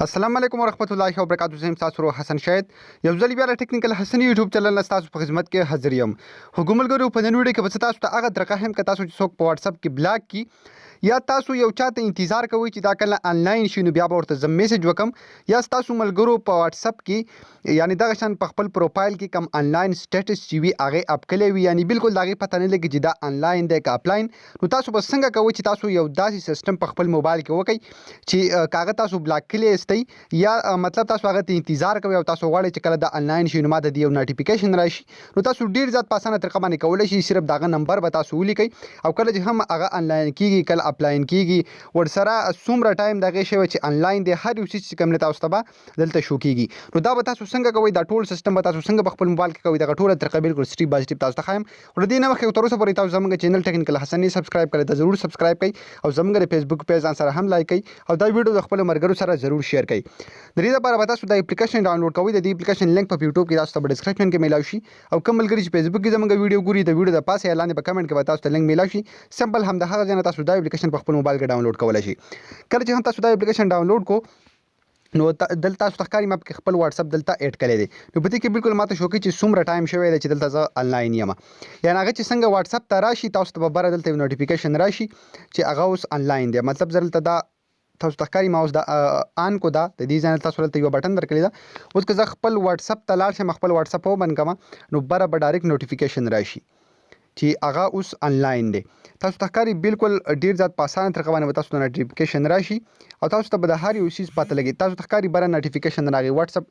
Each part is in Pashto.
السلام علیکم ورحمت الله وبرکاته. زه یم ستاسو ورور حسن شاهد، یو ځل بیا له ټیکنیکل حسن یوټیوب چینل نه ستاسو په خدمت کې حاضر یم. خو ملګرو، په نن ویډیو کې به زه تاسو ته هغه طریقه هم که تاسو چې څوک په واتساپ کې بلاک کی یا تاسو یو چاته انتظار کوئ چې دا کله انلاین شي نو بیا به ورته زه میسج وکم، یا ستاسو ملګرو په واتساپ کې یعنی دغه شان په خپل پروفایل کې کم انلاین سټیټس چې وي هغه اپ کړی وي، یعنی بالکل د هغې پته نه لګي چې دا انلاین دی که افلاین، نو تاسو به څنګه کوئ چې تاسو یو داسې سیستم په خپل موبایل کې وکئ چې که هغه تاسو بلاک کړی یاستئ یا مطلب تاسو هغه ته انتظار کوئ او تاسو غواړئ چې کله دا انلاین شي نو ماته دې یو نوټیفیکیشن راشي، نو تاسو ډیر زیات په اسانه طریقه باندې کولی شئ. صرف د هغه نمبر به تاسو ولیکئ او کله چې هم هغه انلاین کیږي، کله افلاین کیږي، ورسره څومره ټایم د هغې شوی چې انلاین دی، هر یو څیز چې کوم دی تاسو ته به دلته شو کیږي. نو دا به تاسو څنګه کوئ؟ دا ټول سیستم به تاسو څنګه په خپل موبایل کې کوئ؟ دغه ټوله طریقه بالکل سټیپ بای سټیپ تاسو ته ښایم. خو له دې نه مخکې، تر اوسه پورې تاسو زموږ چینل ټیکنیکل حسن نه سبسکرایب کړئ، ته ضرور سبسکرایب کړئ او زموږ د فیسبوک پیج ځان سره هم لایک کړئ او دا ویډیو د خپلو ملګرو سره ضرور شیر کړئ. د دې لپاره به تاسو دا اپلیکیشن ډاونلوډ کوئ. د دې اپلیکیشن لینک په یوټیوب کې تاسو ته په ډیسکرپشن کې میلاو شي او کوم ملګري چې فیسبوک کې زموږ ویډیو ګوري، د ویډیو د پاسه یا لاندې په کمنټ کې به تاسو ته لینک میلاو شي. سمپل هم د هغه ځای نه تاسو دا اپلیکیشن په خپل موبایل کې ډاونلوډ کولای شئ. کله چې هم تاسو دا اپلیکیشن ډاونلوډ کو، نو دلته تاسو ته ښکاري ما پکې خپل واتساپ دلته اډ کړی دی. نو په دې کې بالکل ماته شو کوي چې څومره ټایم شوی دی چې دلته زه انلاین یم، یعنی هغه چې څنګه واتساپ ته راشي، تاسو ته به بره دلته یو نوټیفیکیشن راشي چې هغه اوس انلاین دی. مطلب زه دلته دا تاسو ته ښکاري ما اوس دا آن کو. دا د دې ځای نه تاسو دلته یو بټن درکړی ده. اوس که زه خپل واتساپ ته لاړ شم، خپل واتساپ اوپن کړم، نو بره به ډایرکټ نوټیفیکیشن راشي چې هغه اوس انلاین دی. تاسو ته ښکاري بالکل ډیر زیات په اسانه طریقه باندې به تاسو ته نوټیفیکیشن راشي او تاسو ته به د هر یو څیز پته لګي. تاسو ته ښکاري بره نوټیفیکیشن راغی، واتساپ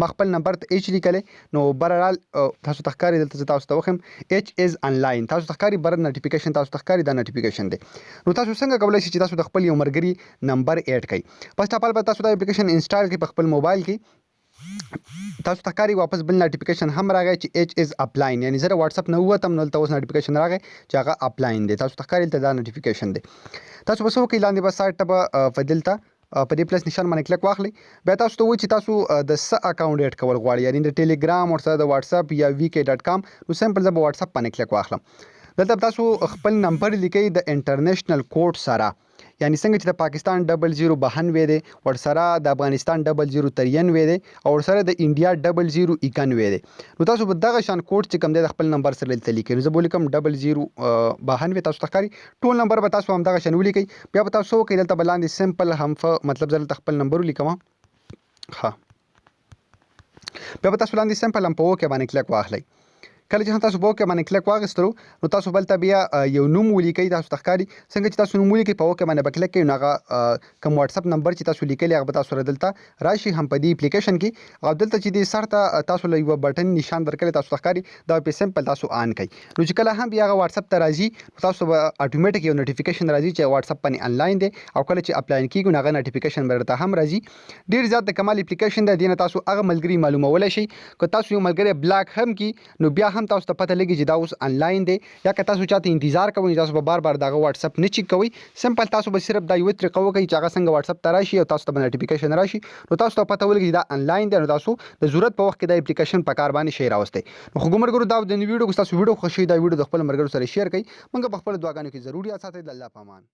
ما خپل نمبر ته ایچ لیکلی، نو بره رال. تاسو ته ښکاري دلته زه تاسو ته وښیم ایچ از انلاین. تاسو ته ښکاري بره نوټیفیکیشن، تاسو ته ښکاري دا نوټیفیکیشن دی. نو تاسو څنګه کولای شئ چې تاسو د خپل یو ملګري نمبر اډ کړئ؟ فرست اف آل به تاسو دا اپلیکیشن انسټال کړئ په خپل موبایل کې. تاسو ته ښکاري واپس بل نوټیفیکیشن هم راغی چې ایچ از افلاین، یعنی زه د واتساپ نه ووتم نو دلته اوس نوټیفیکیشن راغی چې هغه افلاین دی. تاسو ته ښکاري دلته دا نوټیفیکیشن دی. تاسو به څه وکړئ؟ لاندې به سایډ ته به په دلته په دې پلس نشان باندې کلیک واخلئ. بیا تاسو ته وایي چې تاسو د څه اکاونټ اډ کول غواړئ، یعنی د ټیلیګرام ورسره د واتساپ یا وی کی ډاټ کام. نو سمپل زه به واتساپ باندې کلیک واخلم. دلته تاسو خپل نمبر لیکئ د انټرنیشنل کوډ سره، یعنی څنګه چې د پاکستان 0092 دی، ورسره د افغانستان 0093 دی او ورسره د انډیا 0091 دی. نو تاسو به دغه شان کوډ چې کوم دی د خپل نمبر سره دلته لیکئ. نو زه به ولیکم 0092. تاسو ته ښکاري ټول نمبر به تاسو هم دغه شان ولیکئ. بیا به تاسو څه وکړئ؟ دلته به لاندې سمپل هم مطلب زه دلته خپل نمبر ولیکم. ښه، بیا به تاسو لاندې سمپل هم په اوکې باندې کلیک واخلئ. کله چې هم تاسو په اوکې باندې کلیک واخیستلو، نو تاسو بلته بیا یو نوم ولیکئ. تاسو ته ښکاري څنګه چې تاسو نوم ولیکئ، په اوکې باندې به کلیک کوئ، نو هغه کوم واتساپ نمبر چې تاسو لیکلی هغه به تاسو سره دلته راشي هم په دې اپلیکیشن کې. او دلته چې دې سر ته تاسو له یوه بټن نشان درکړی، تاسو ته ښکاري، دا په سمپل تاسو آن کړئ. نو چې کله هم بیا هغه واتساپ ته راځي، نو تاسو به اتوماتیک یو نوټیفیکیشن راځي چې واتساپ باندې انلاین دی او کله چې افلاین کیږي نو هغه نوټیفیکیشن به درته هم راځي. ډیر زیات د کمال اپلیکیشن دی. دې نه تاسو هغه ملګري معلومولی شئ. که تاسو یو ملګری بلاک هم کی، نو بیا هم تاسو ته پته لګي چې دا اوس انلاین دی، یا که تاسو چاته انتظار کوئ، تاسو به بار بار دغه واتساپ نه چیک کوئ. سمپل تاسو به صرف دا یو طریقه وکړئ چې هغه څنګه واتساپ ته راشي او تاسو ته به نوټیفیکیشن راشي، نو تاسو ته پته ولګي چې دا انلاین دی. نو تاسو د ضرورت په وخت کې دا اپلیکیشن په کار باندې شی راوستئ. نو خو ملګرو، دا د ویډیو، که تاسو ویډیو خوښ شي، دا ویډیو د خپل ملګرو سره شیر کړئ. موږ په خپل دعاګانو کې ضرور یاد ساتئ. د الله په امان.